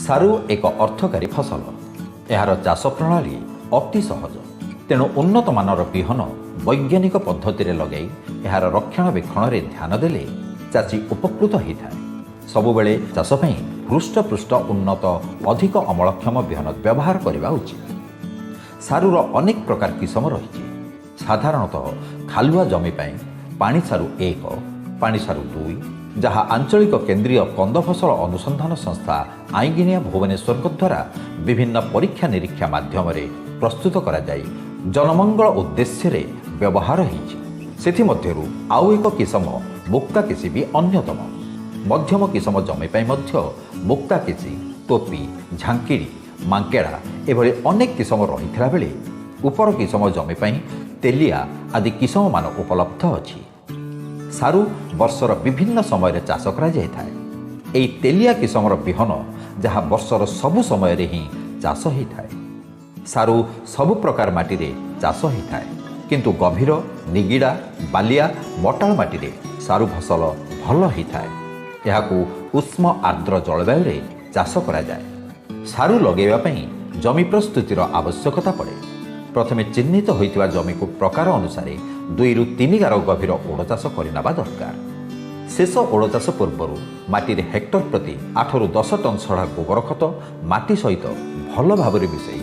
ସାରୁ ଏକ ଅର୍ଥକାରୀ ଫସଲ। ଏହାର ଚାଷ ପ୍ରଣାଳୀ ଅତି ସହଜ। ତେଣୁ ଉନ୍ନତମାନର ବିହନ ବୈଜ୍ଞାନିକ ପଦ୍ଧତିରେ ଲଗାଇ ଏହାର ରକ୍ଷଣାବେକ୍ଷଣରେ ଧ୍ୟାନ ଦେଲେ ଚାଷୀ ଉପକୃତ ହୋଇଥାଏ। ସବୁବେଳେ ଚାଷ ପାଇଁ ହୃଷ୍ଟପୃଷ୍ଟ, ଉନ୍ନତ, ଅଧିକ ଅମଳକ୍ଷମ ବିହନ ବ୍ୟବହାର କରିବା ଉଚିତ। ସାରୁର ଅନେକ ପ୍ରକାର କିସମ ରହିଛି। ସାଧାରଣତଃ ଖାଲୁଆ ଜମି ପାଇଁ ପାଣିସାରୁ 1, ପାଣିସାରୁ 2, ଯାହା ଆଞ୍ଚଳିକ କେନ୍ଦ୍ରୀୟ କନ୍ଦ ଫସଲ ଅନୁସନ୍ଧାନ ସଂସ୍ଥା, ଆଇଗିଣିଆ, ଭୁବନେଶ୍ୱରଙ୍କ ଦ୍ୱାରା ବିଭିନ୍ନ ପରୀକ୍ଷା ନିରୀକ୍ଷା ମାଧ୍ୟମରେ ପ୍ରସ୍ତୁତ କରାଯାଇ ଜନମଙ୍ଗଳ ଉଦ୍ଦେଶ୍ୟରେ ବ୍ୟବହାର ହେଇଛି। ସେଥିମଧ୍ୟରୁ ଆଉ ଏକ କିସମ ମୁକ୍ତା କେଶୀ ବି ଅନ୍ୟତମ। ମଧ୍ୟମ କିସମ ଜମି ପାଇଁ ମଧ୍ୟ ମୁକ୍ତା କେଶୀ, ଟୋପି, ଝାଙ୍କିଡ଼ି, ମାଙ୍କେଡ଼ା ଏଭଳି ଅନେକ କିସମ ରହିଥିଲା ବେଳେ ଉପର କିସମ ଜମି ପାଇଁ ତେଲିଆ ଆଦି କିସମମାନ ଉପଲବ୍ଧ ଅଛି। ସାରୁ ବର୍ଷର ବିଭିନ୍ନ ସମୟରେ ଚାଷ କରାଯାଇଥାଏ। ଏହି ତେଲିଆ କିସମର ବିହନ ଯାହା ବର୍ଷର ସବୁ ସମୟରେ ହିଁ ଚାଷ ହୋଇଥାଏ। ସାରୁ ସବୁ ପ୍ରକାର ମାଟିରେ ଚାଷ ହୋଇଥାଏ, କିନ୍ତୁ ଗଭୀର, ନିଗିଡ଼ା, ବାଲିଆ, ମଟାଳ ମାଟିରେ ସାରୁ ଫସଲ ଭଲ ହୋଇଥାଏ। ଏହାକୁ ଉଷ୍ମ ଆର୍ଦ୍ର ଜଳବାୟୁରେ ଚାଷ କରାଯାଏ। ସାରୁ ଲଗାଇବା ପାଇଁ ଜମି ପ୍ରସ୍ତୁତିର ଆବଶ୍ୟକତା ପଡ଼େ। ପ୍ରଥମେ ଚିହ୍ନିତ ହୋଇଥିବା ଜମିକୁ ପ୍ରକାର ଅନୁସାରେ 2ରୁ 3 ଗାର ଗଭୀର ଓଡ଼ ଚାଷ କରିନେବା ଦରକାର। ଶେଷ ଓଡ଼ ଚାଷ ପୂର୍ବରୁ ମାଟିରେ ହେକ୍ଟର ପ୍ରତି 8ରୁ 10 ଟନ୍ ସଢ଼ା ଗୋବର ଖତ ମାଟି ସହିତ ଭଲ ଭାବରେ ମିଶାଇ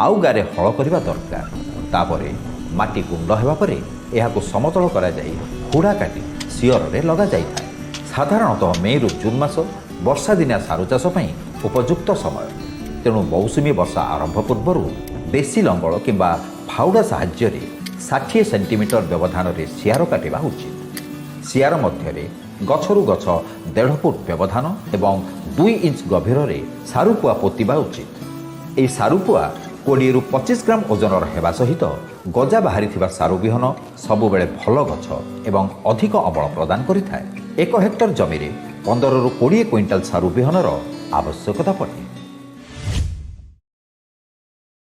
ଆଉ ଗାରେ ହଳ କରିବା ଦରକାର। ତାପରେ ମାଟି ଗୁଣ୍ଡ ହେବା ପରେ ଏହାକୁ ସମତଳ କରାଯାଇ ହୁଡ଼ା କାଟି ସିଅରରେ ଲଗାଯାଇଥାଏ। ସାଧାରଣତଃ ମେରୁ ଜୁନ୍ ମାସ ବର୍ଷାଦିନିଆ ସାରୁ ଚାଷ ପାଇଁ ଉପଯୁକ୍ତ ସମୟ। ତେଣୁ ମୌସୁମୀ ବର୍ଷା ଆରମ୍ଭ ପୂର୍ବରୁ ଦେଶୀ ଲଙ୍ଗଳ କିମ୍ବା ଫାଉଡ଼ା ସାହାଯ୍ୟରେ 60 ସେଣ୍ଟିମିଟର ବ୍ୟବଧାନରେ ସିଆର କାଟିବା ଉଚିତ। ସିଆର ମଧ୍ୟରେ ଗଛରୁ ଗଛ 1.5 ଫୁଟ ବ୍ୟବଧାନ ଏବଂ 2 ଇଞ୍ଚ ଗଭୀରରେ ସାରୁପୁଆ ପୋତିବା ଉଚିତ। ଏହି ସାରୁପୁଆ 20ରୁ 25 ଗ୍ରାମ ଓଜନର ହେବା ସହିତ ଗଜା ବାହାରିଥିବା ସାରୁ ବିହନ ସବୁବେଳେ ଭଲ ଗଛ ଏବଂ ଅଧିକ ଅମଳ ପ୍ରଦାନ କରିଥାଏ। 1 ହେକ୍ଟର ଜମିରେ 15ରୁ 20 କୁଇଣ୍ଟାଲ ସାରୁ ବିହନର ଆବଶ୍ୟକତା ପଡ଼େ।